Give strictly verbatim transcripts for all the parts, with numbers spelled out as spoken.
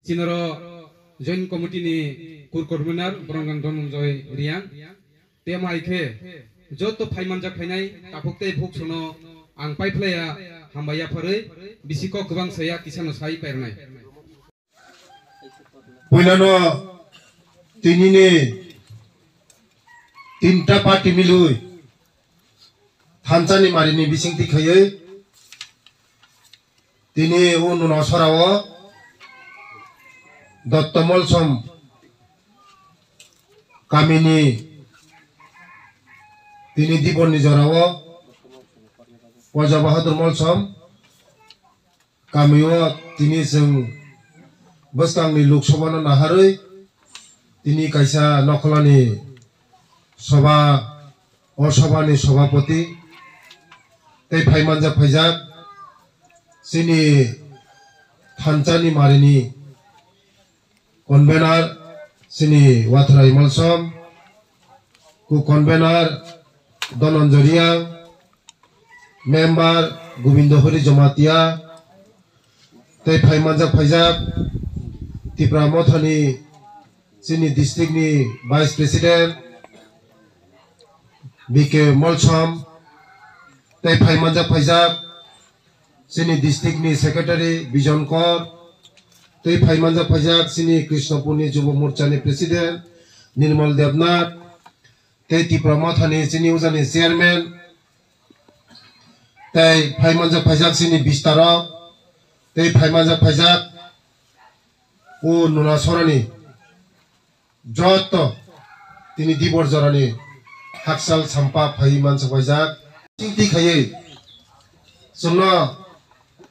Chinaro joint committee ni kur convener Brongang Dhananjoy Riang. Temo hai khe joto phaimanjak phainai takhuk tei bukhuk sono ang paiphlaiya hambai yapharwi bisi kok kwbang saya kisano sai pairnai. Puilano tinini tinta party milwi thanchani marini bisingtwi khaiwi tini o Nunasora o Dotto Molsom kamini tini Diborni jora o Poja Bahadur Molsom kamio tini chwng bwskangni Lok Sabhano naharwi tini kaisa nokholani sobha, o sobhani sobhapoti tei phaimanjak phaijak chini thanchani marini convener chini Wathrai Molsom, ku convener Dhananjoy Riang, member Gobindo Hori Jamatia, tei phaimanjak phaijak Tipra Mothani chini district ni vice president B K Molsom, tei phaimanjak phaijak chini district ni secretary Bijon Kor, tei phaimanjak phaijak chini Krishnapur ni Jubo Morcha ni president Nirmal Debnath, tei Tipra Mothani chini ujani chairman, tei phaimanjak phaijak chini bistarok, tei phaimanjak phaijak o Nunasorani joto tini Dibor jorani hakchal sampa phaiwi mansa phaijak. Chingti khaiwi chwngno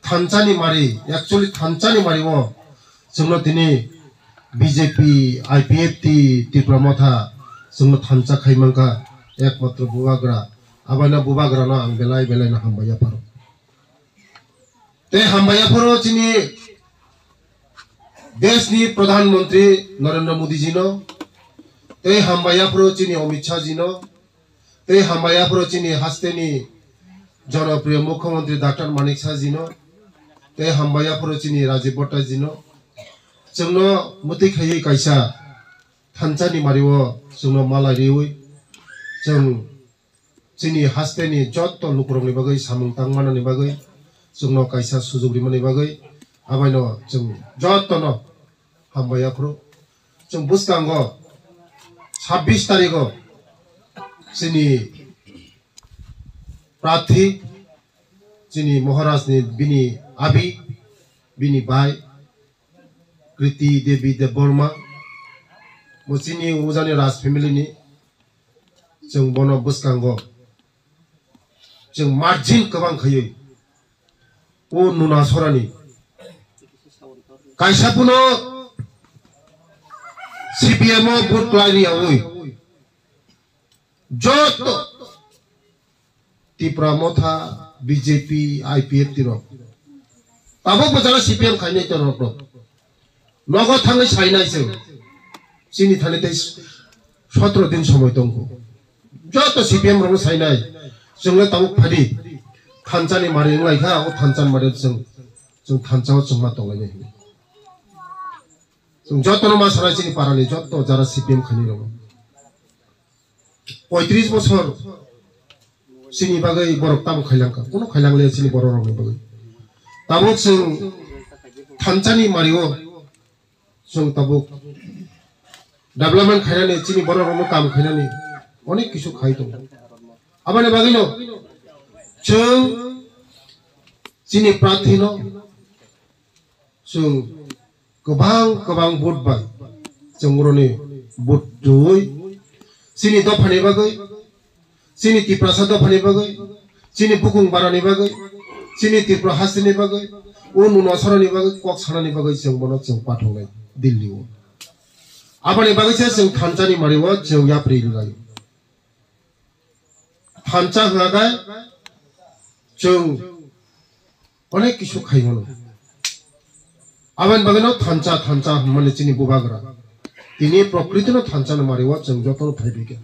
thanchani mari, actually thanchani mari o chwngno tini B J P, I P F T, Tipra Motha chwngno thansa khai mankha ekmatro Bubagra. Abaino Bubagrano ang belai belai no hambai yapharo. Tei hambai yapharo chini deshni Pradhan Mantri Narendra Modi jino, tei hambai yapharo chini Amit Shah jino, tei hambai yapharo chini hasteni jonopriyo Mukhyamantri Doctor Manik Shah jino, tei hambai yapharo chini Rajiv Bhattaji no. Chwngno mwtwi khaiwi kaisa thanchani mario chwngno malai riwi chwng chini hasteni jotto lukurokni bagwi samung tangmanani bagwi chwngno kaisa sujuk rimani bagwi abaino chwng jottono hambai yaphuru. Chwng bwskango sabbish tarigo chini prathi, chini Maharajni bini abi, bini bai, Kriti Devi Debbarma, bo chini ujani Raj family ni, chwng bono bwskango chwng margin kwbang khaiwi o Nunasorani kaisa puno C P M o vote kwlai riyawi joto Tipra Motha, B J P, I P F T rok. Tabuk bo jara C P M khainai to rok rok. Nogo thangwi sainai chwng. Chini thani tei sotro din somoi tongkho. Joto C P M rokno sainai. Chwngno tabuk phadi. Thanchani mari wnglaikha, o thanchani mari chwng. Chwng thanchao chwngma tonglainai hinwi. Chwng jotono ma sanai chini parani joto jara C P M khainai rokno. Poitris bosor chini bagwi borok tabuk khailangkha, kuno khailang le chini borok rokni bagwi. Tabuk chwng thanchani mario chwng tabuk development khainani, chini borok rokno kam khainani onek kisu khai tongo. Aboni bagwino chwng chini prathino chwng kwbang kwbang vote bai chwng roni vote rwui chini dophani bagwi, chini Tiprasa dophani bagwi, chini bukung barani bagwi, chini Tripura hasteni bagwi, o Nunasorani bagwi kok sanani bagwi chwng bono chwng pathongnai Delhi o. Aboni bagwi se chwng thanchani mario chwng yapri rwlaio. Thansa hwnkha khe chwng onek kisu khai mano. Aboni bagwino thansa, thansa hwnmani chini bubagra. Tini prokriti no thansa no mario chwng jotono phaibai khe.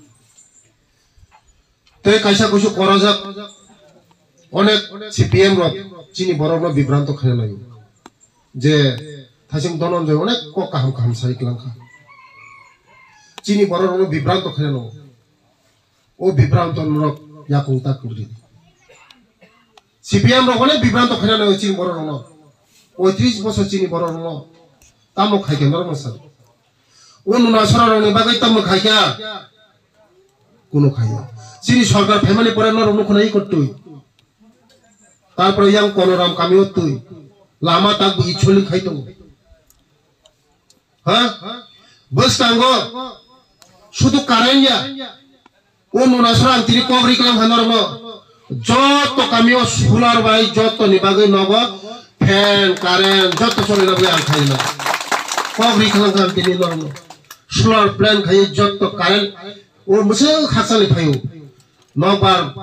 Tei kaisa kuisu korajak onek C P M rok chini borokno bibranto khaina laio. Je Hasing Dhananjay onek kok kaham kaham sai kwlangkha. Chini borok rokno bibranto khaina nango. O bibranto norok yakung ta kwrwi. C P M rok onek bibranto khaina nango chini borok rokno. Poitris bosor chini borok rokno. Tamo khaikhe norok no sal. O nuna sora rokni bagwi tamo khaikha. Kuno khaiya. Chini sorkar phaimani pore norok nukho nai kotwi. Tarpore yang Konoram kamio twi. Lama tak bi choli khai tongo. Ha? Bwskango sudu current ya. O nuna sora ang tini kok ri klam hanormo. Jotto kamio solar bai jotto ni bagwi nogo fan, current jotto choli nabwi ang khaina. Kok ri klam klam tini normo. Solar plant khai jotto current. O mwswk khakchangni phaio. Nokbar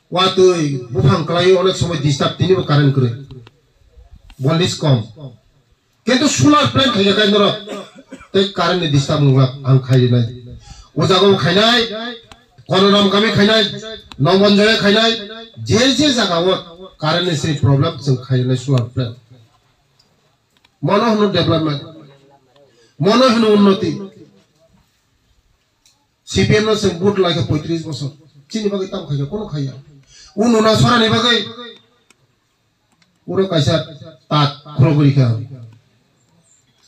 watwi buphang kwlai onek somoi disturb tinibo current kwrwi. Voltage kom. Kintu solar plant khai kai norok tei current ni disturb wngla ang khai nai. O jaga o khainai, Konoram kami khainai, Nongmanjaya khainai, je je jaga o current ni sini problem chwng khai nai solar plant. Mono hwno development, mono hwno unnoti. C P M no chwng vote lai kha poitris bosor. Chini bagwi tamo khai kha, kono khaiya. O nuna sorani bagwi. Uro kaisa tat khulogwi kha.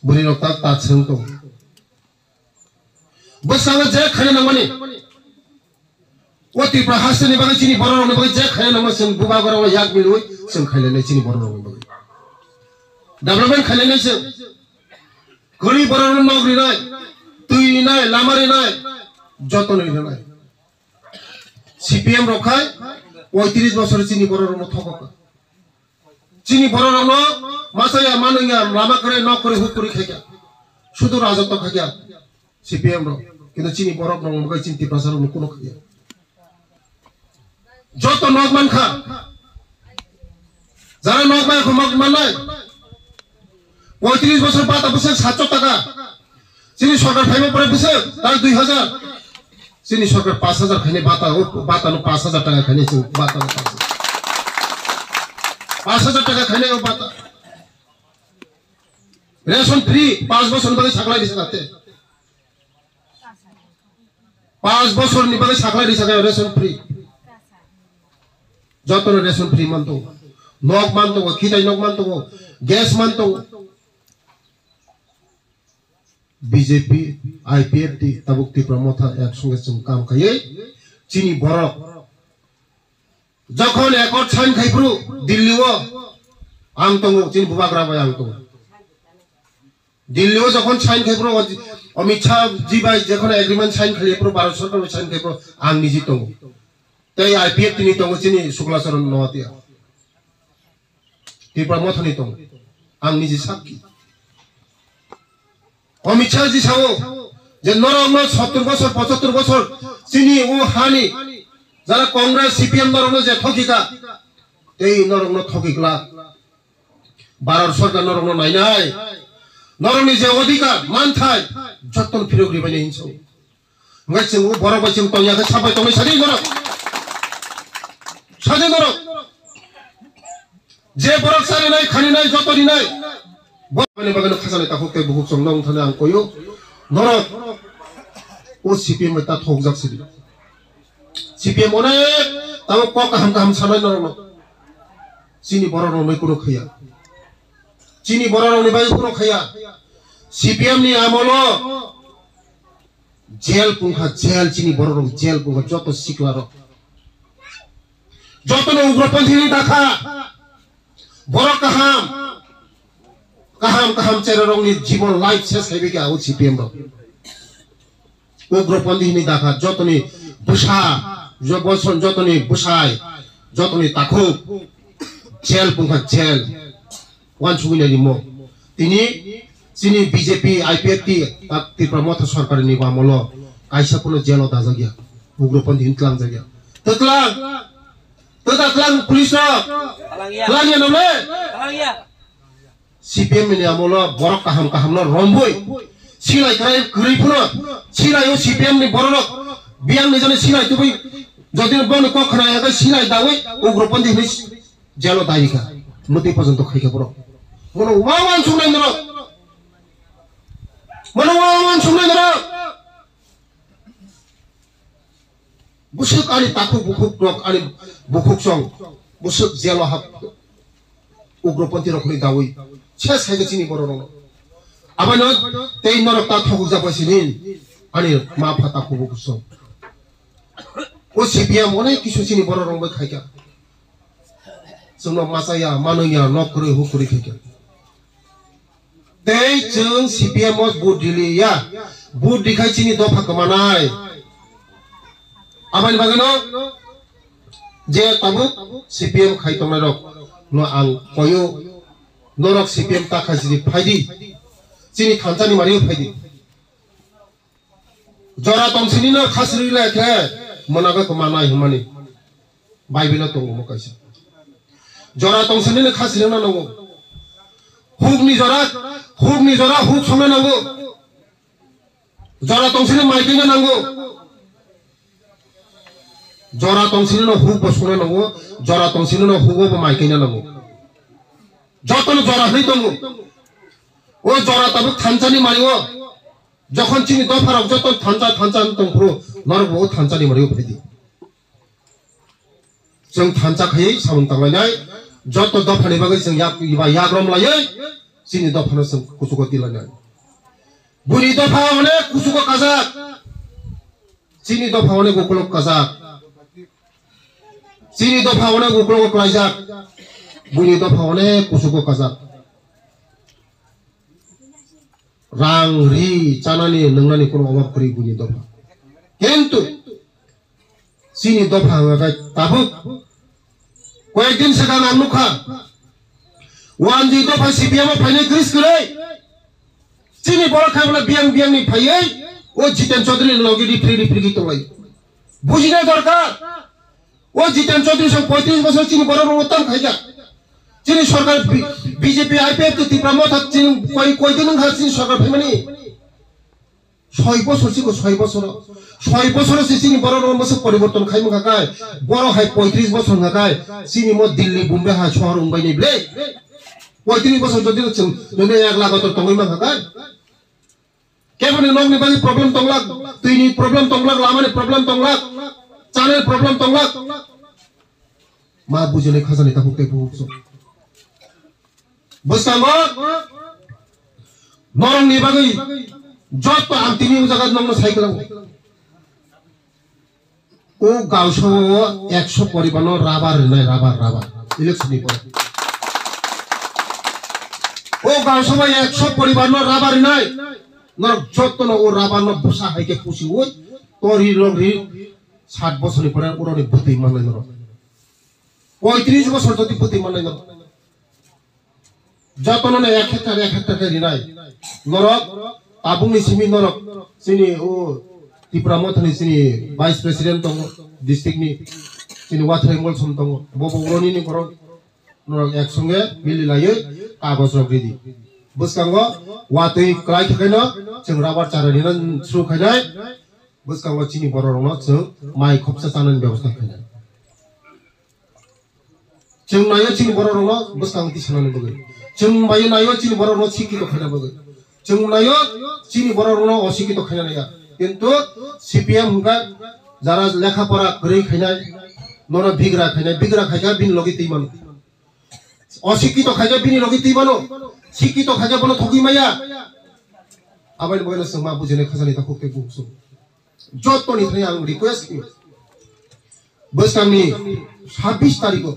Bwrwi rok tat, tat swng tong. Bwskango je khaina nangmani. O Tripura hasteni bagwi chini borok rokni bagwi je khaina nangma chwng bubagra o yak milwi chwng khainai chini borok rokni bagwi. Development khainai chwng. Kwrwi borokno nok rinai, twi rinai, lama rinai, jotono rinai. C P M rok khai poitris bosor chini borok rokno thokokha. Chini borok rokno masa ya manung ya lama kwrwi nok kwrwi huk kwrwi khaikha. Sudu rajotto khaikha C P M rok. Kintu chini borok rok wngkha chini Tiprasa rokno kuno khaikha. Joto nok mankha. Jara nok mai khoma mannai. Poitris bosor bata bwswk satso taka. Chini sorkar phaima pore bwswk tak dui hajar. Chini sorkar pash hajar khainai bata, o bata no pash hajar taka khainai chwng bata no pash hajar. Pash hajar taka khainai o bata. Ration free pash bosor bagwi saklai risa kate. Pash bosor ni bagwi saklai risa kate ration free. Joto no ration free man tongo. Nok man tongo, khitai nok man tongo, gas man tongo. B J P, I P F T, tabuk Tipra Motha ek songe chwng kam khaiwi chini borok jokhon accord sign khai phuru Delhi o ang tongo, chini bubagra bai ang tongo. Delhi o jokhon sign khai phuru Amit Shah ji bai jokhon agreement sign khai phuru Bharat Sarkar bai sign khai phuru ang niji tongo. Tei I P F T ni tongo chini Sukla Charan Noatia. Tipra Mothani tong. Ang niji sakki. Amit Shah ji sao je norok no sottor bosor, pochottor bosor chini o hani jara Congress C P M norok no je thokika. Tei norok no thokikla. Bharat Sarkar norok no nainai. Norok ni je odhikar, manthai, jotton phirok ribai hinso. Hwnkhe chwng o borok bai chwng tongya khe sabai tongnai sadi norok. Sadi norok. Je borok charinai, khaninai, joto rinai. Borok ni bagwi no khajani takhuk tei bukhuk chwng nong thani ang koyo. Norok o C P M bai ta thokjak sidi. C P M onek tamo kok kaham kaham sanai norok no. Chini borok rok nai kuno khaya. Chini borok rok ni bai kuno khaya. C P M ni amolo Jail pungkha, jail chini borok rok, jail pungkha, joto sikla rok. Joto no ugropanthi ni dakha. Borok kaham. Kaham, kaham chera rok ni jibon life ses khai bikha o C P M rok. Ugropanthi ni dakha, joto ni bwsa, jo-, boson joto ni bwsai, joto ni takhuk. Jail pungkha, jail. Wansugwi nai rimo. Tini chini B J P, I P F T, tak Tipra Motha Sarkar ni amolo kaisa phano jail o dajak ya. Ugropanthi hin tlang jak ya. Twtlang. Twtlang police rok. Tlang ya. Tlang ya nole. Tlang ya. C P M ni amolo borok kaham kaham no romboi. Silai kwrai kwrwi phano. Silai o C P M ni borok rok. Biyang ni jani silai tubui. Jodi boni kok khna ya silai dawi ugropanthi hin jail o dai kha, mwtwi pojonto khai kha borok. Bono wa wansuknai norok. Mano wa wan sungnai dara. Busuk ani takhuk bukhuk rok ani bukhuk song. Busuk jelo hap. Ugroponti rok ni dawi. Ses hai chini borok rok. Abano tei norok ta thokuk jabo sinin. Ani ma pha takhuk bukhuk song. O C P M onek kisu chini borok rok bai khaika. Chwngno machaya, manoya, nok kwrwi, huk kwrwi khaika. Tei chwng C P M o vote riliya, vote rikhai chini dopha kwmanai. Aboni bagwino je tabuk C P M khai tongnai rok no ang koyo, norok C P M ta khai chini phaidi, chini thansa ni mario phaidi. Jora tongsini no khasri le khe managa kwmanai hwnmani. Bible o tongo mo kaisa. Jora tongsini no khasri no nango. Huk ni jora, huk ni jora huk songna nango. Jora tongsini mai kina nango. Jora tongsini no huk bo songna nango. Jora tongsini no huk bo mai kina nango. Joto no jora hwnwi tongo. O jora tabuk thansa ni mai o. Jokhon chini dopharok joto thansa, thansa wng tongphuru, norok bo thansa ni mari uphai di. Chwng thansa khaiwi samung tanglainai, joto dophani bagwi chwng yak, iba yagrom laiwi, chini dophano chwng kuchugo tilainai. Buni dopha onek kuchugo kajak, chini dopha onek ukulok kajak. Chini dopha onek ukulok klaijak, buni dopha onek kuchugo kajak. Rang ri chanani nwngnani kono obab kwrwi buini dopha. Kintu chini dopha hwnga khe tabuk koyekdin swkang ang nukha. Wanjwi dopha C P M o phainai gris kwrwi. Chini borok khaibla biyang biyang ni phaiwi o Jiten Chaudhary ni logi ripri ripri khe tonglai. Bujina dorkar. O Jiten Chaudhary song poitris bosor chini borok rok tam khaijak. Chini sorkar B-, B J P, I P F T, Tipra Motha chini koi, koi din wngkha chini sorkar phaimani. Soi bosor chiko soi bosor. Soi bosor se chini borok rok masa poriborton khai mangkha kai. Borok hai poitris bosor wngkha kai. Chini mo Delhi, Bombay ha sohor wngbai ni ble. Poitris bosor jodi chwng, jodi ek lakh kotor tongwi mangkha kai. Keboni nokni bagwi problem tonglak, twini problem tonglak, lamani problem tonglak, chanani problem tonglak. Ma bujinai khajani takhuk tei bukhuk song. Bwskango norokni bagwi joto ang tini o jaga nokno sai kwlango. O gausao ekso poribarno rabar rinai, rabar, rabar. Election ni pore. O gausao ekso poribarno rabar rinai. Norok jotono o rabarno bwsa hai khe pusi oi. Tori lok ri sat bosorni pore oroni bwtwi manlai norok. Poitris bosor jodi bwtwi manlai norok. Jotono no ek hectare, ek hectare khe rinai. Norok, tabukni simi norok, chini o Tipra Mothani chini Vice President tongo, district ni, chini Wathrai Molsom tongo. Bo bo uroni ni borok, norok ek songe mili laiwi kagoj rok ridi. Bwskango watwi kwlai khe no chwng rabar chara rina suru khainai. Bwskango chini borok rokno chwng mai khopsa chanani bebosta khainai. Chwng naio chini borok rokno bwskang tisanani bagwi. Chwng bai naio chini borok rokno sikito khaina bagwi. Chwng naio chini borok rokno osikito khaina naiya. Kintu C P M hwnkha jara lekha pora kwrwi khainai, nono bigra khainai, bigra khaikha bini logi twi mano. Osikito khaikha bini logi twi mano. Sikito khaikha bono thogwi maya. Aboni bagwino chwng ma bujinai khajani takhuk tei bukhuk song. Jotoni thani ang request khaio. Bwskangni sabbish tarikho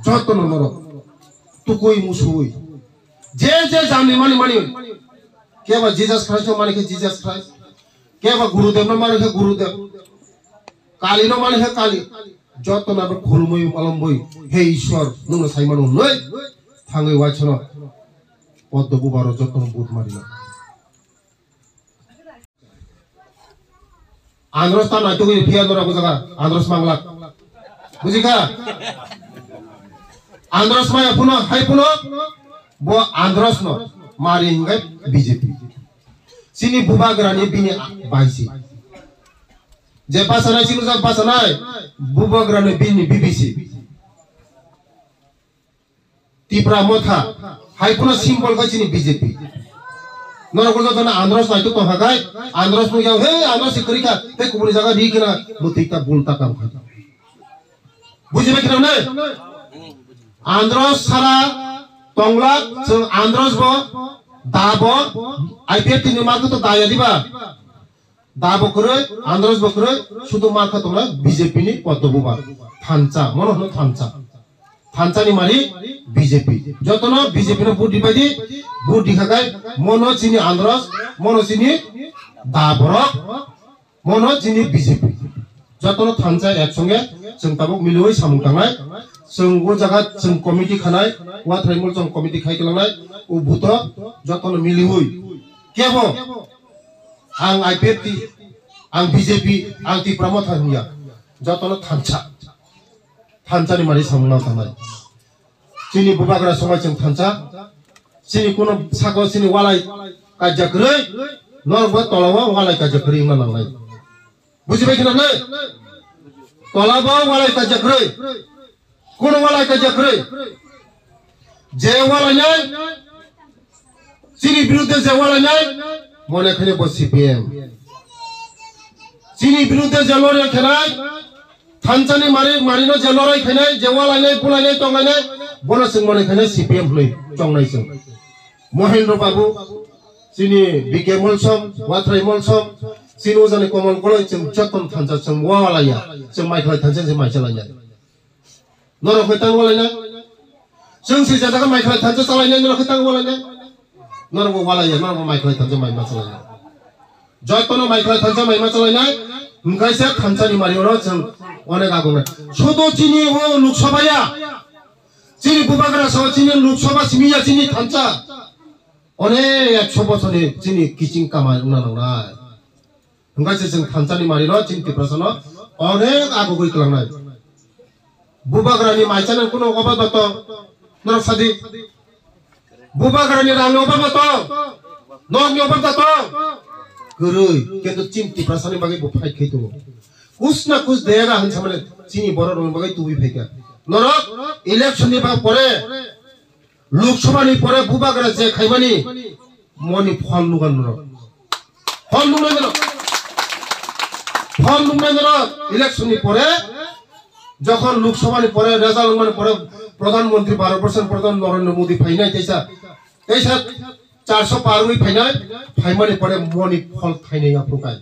jotono norok tukui musui je je jamni mani mani keba Jesus Christ no mani khe Jesus Christ, keba Gurudev no mani khe Gurudev, Kali no mani khe Kali, jotono abo khulumui malomui he Ishwar nwngno saimano hwnwi thangwi waisano poddo bubaro jotono but marino. Andros ta naitugwi phiya norok o jaga, Andros manglak. Bujikha? Andros maya phuno, hai phuno, bo Andros no mari hingai B J P. Chini bubagrani bini baisi. Je bachanai, chini jak bachanai, bubagrani bini B B C. Tipra Motha, hai phuno symbol khe chini B J P. Norok joto na Andros naituk tong hakai, Andros nung yang, "He, Andros si kwrwi kha, tei kubuni jaga ri khna," mwtwi ta bul ta kam kha. Bujibai khna ne? Andros sara tonglak, chwng Andros bo, da bo, I P F T ni market to da ya diba? Da bo kwrwi, Andros bo kwrwi, sudu market tonglak B J P ni Padma Bubar. Thansa, mono hwno thansa. Thansa ni mari B J P. Jotono B J P no vote di pai di, vote di khakai, mono chini Andros, mono chini da borok, mono chini B J P. Jotono thansa ek songe, chwng tabuk miliwi samung tangnai. Chwng o jaga chwng committee khanai, Wathrai mol chwng committee khai kelangnai, o buto jotono miliwi. Kebo, ang I P F T, ang B J P, ang Tipra Motha hwnya. Jotono thansa. Thansa ni mari samung nang tangnai. Chini bubagra songai chwng thansa. Chini kuno sako chini walai kajak rwi. Norok bo tola o walai kajak rwi wngna nangnai. Bujibai khna ne? Tola bo walai kajak rwi. Kuno walai kajak rwi. Je walai nai. Chini birudde je walai nai. Mone khane bo C P M. Chini birudde je lorya khenai. Thansani mari, marino je lorai khainai, je walainai, bulainai, tonglainai, bono chwng mone khainai C P M hwnwi chongnai chwng. Mohendro Babu, chini B K Molsom, Wathrai Molsom, chini ojani Komol Goloi chwng jotono thansa chwng walaiya, chwng maikhlai thansa chwng maichalaiya. Norok hoi tang walainai? Chwng si jataka maikhlai thansa chalainai, norok hoi tang walainai? Norok bo walaiya, norok bo maikhlai thansa maima chalainai. Jotono maikhlai thansa maima chalainai, hwnkhe se thansani mari oro chwng onek agongnai. Sudo chini o Lok Sabha ya, chini bubagra sao chini Lok Sabha simi ya chini thansa. Onek ekso bochorni chini kiching kamai wngna nangnai. Hwnkhe se chwng thansani mari no chini Tiprasa no onek agugwi kwlangnai. Bubagrani maichanang kuno obo bato norok sadi. Bubagrani rang obo bato. Nokni obo bato. Kwrwi, kintu chini Tiprasani bagwi bo fight khai tongo. Kus na kus dega hinsamani chini borok rokni bagwi tubui phaikha. Norok election ni ba pore Lok Sabha ni pore bubagra je khaimani moni phol nugan norok. Phol nungnai norok. Phol nungnai norok. Election ni pore jokhon Lok Sabha ni pore result wngmani pore Pradhan Mantri Bharat Borshoni Pradhan Narendra Modi phainai teisa. Teisa charso par wngwi phainai. Phaimani pore moni phol thainai aphrukai.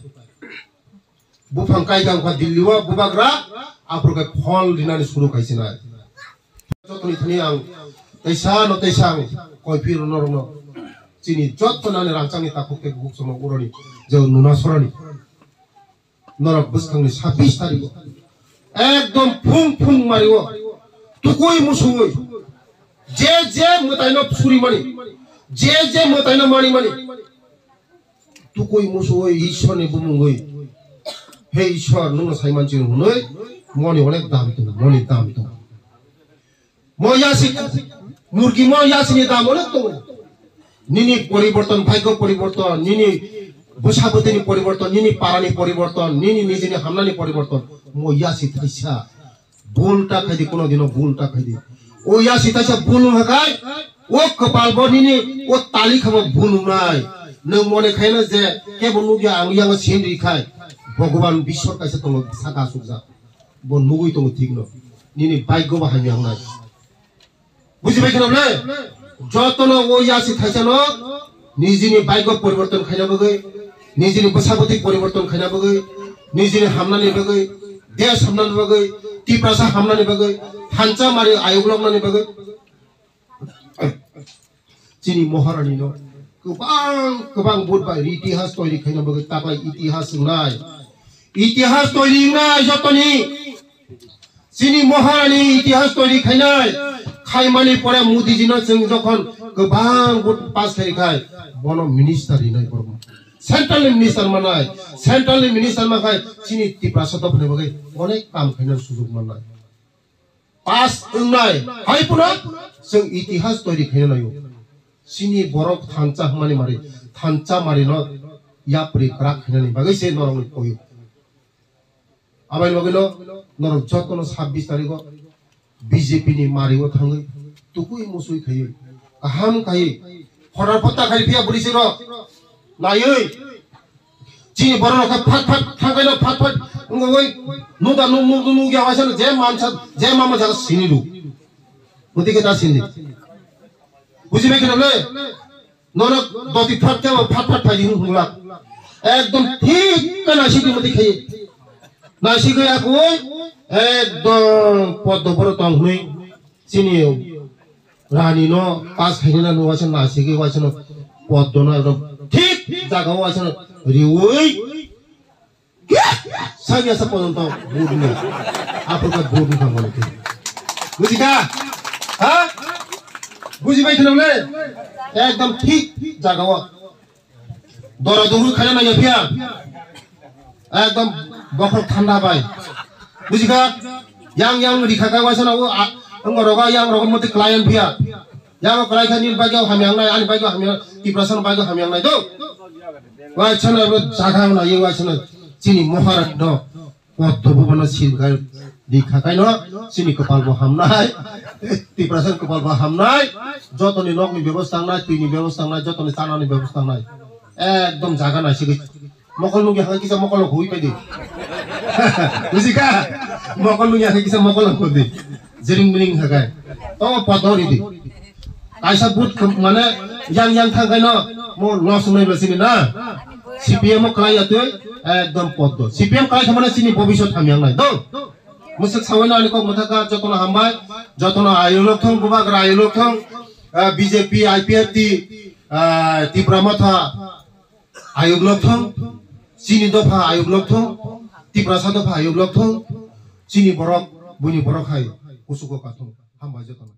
Buphang kai tang kha Delhi o bubagra, aphuru khe phol rinani suru khai sinai. Jotoni thani ang teisa no teisa ang koi phiro norok no. Chini joto nani rangchak ni takhuk tei bukhuk somo uroni je nuna sorani. Norok bwskang ni sabbish tarikh o ekdom phung phung mari o tukui musui je je mwtai no suri mani je je mwtai no mani mani. Tukui musui Ishwar ni bumungwi. He Ishwar, nungno saiman chini hwnwi, moni onek dam tongo, moni dam tongo. Mo yasi, murgi mo yasi ni dam onek tongo. Nini poriborton, bhagyo poriborton, nini bwsabwtwi ni poriborton, nini para ni poriborton, nini nijini hamna ni poriborton. Mo yasi thaisa. Bul ta khaidi, kuno dino bul ta khaidi. O yasi thaisa bul wng hakai, o kwpal bo nini, o tali khabo bul wngnai. Nwng mone khaina je kebo nukya ang yang sin ri khai. Bhagwan Ishwar kaisa tongo saka sukjak. Bo nugwi tongo thikno. Nini bike go bo hamya wngnai. Bujibai kheno le? Jotono o yasi thaisano nijini bike poriborton khaina bagwi, nijini bwsabwtwi poriborton khaina bagwi, nijini hamnani bagwi, desh hamnani bagwi, Tiprasa hamnani bagwi, thansa mari ayuk loknani bagwi. Chini Maharani no kwbang kwbang vote bai itihas toiri khaina bagwi taklai itihas wngnai. Itihas toiri wngnai jotoni. Chini Maharani itihas toiri khainai, khaimani pore Modiji no chwng jokhon kwbang vote pass khai khai, bono minister rinai borok. Central ni minister manai, central ni minister mankhai chini Tiprasa dophani bagwi onek kam khaina sujok manai. Pass wngnai, hai phano chwng itihas toiri khaina naio. Chini borok thansa hwnmani mari, thansa mari no yapri kwrak khainani bagwi se norokni koyo. Aboni bagwino norok jotono sabbish tarikho B J P ni mario thangwi tukui musui khaiwi kaham khai photo photo khai phiya bwrwi sirok Naiwi. Chini borok rok khe phat phat thangkaino phat phat wngwi nuda nuk nuk nuk ya waisa je mansa je mama jala sini lu. Muti ke ta sini. Buji bai kheno le. Nono doti phat ke phat phat phai di hung hung lak. Ekdom thik ka naisik di muti khai. Naisik ya koi ekdom poddo boro tong hui. Chini rani no pas khaina na waisa naisik waisa no poddo no ekdom thik jaga waisa no riwi. Sanya sa pono to budni. Apa ka budni ka mani. Buji ka? Ha? Buji bai kheno le. Ekdom thik jaga o. Dora duru khana na ya phiya. Ekdom bokhol thanda bai. Buji ka? Yang yang rikha ka waisa na o ang roga yang roga mati client phiya. Yang o kwlai kha nini bagwi hamya wngnai, ani bagwi hamya, Tiprasa ni bagwi hamya wngnai do. Waisa no abo jaga wngnai, waisa no chini Maharaj no. Poddo bubano silga di khakai no, chini kwpal bo hamnai, Tiprasa ni kwpal bo hamnai, jotoni nokni bebosta wngnai, twini bebosta wngnai, jotoni chanani bebosta wngnai. Ekdom jaga nai sigwi. Mokol nungya hwnkhe kisa mokol no hui pai di. Buji ka? Mokol nungya hwnkhe kisa mokol no hui di. Jiring miring hwnkhe. To poddo ri di. Kaisa but khe mane yang yang thang khaino mo loss wngnai ba chini na. C P M o kwlai ya twi ekdom poddo. C P M kwlai kha mane chini bobisot hamya wngnai. Do. Musuk sawi no ani kok mwthaka jotono hambai. Jotono ayuk lok thung bubagra ayuk lok thung. Ah, B J P, I P F T, ah, Tipra Motha. Ayuk lok thung, chini dopha ayuk lok thung, Tiprasa dopha ayuk lok thung, chini borok, buini borok hai kuchugo kathung. Hambai jotono.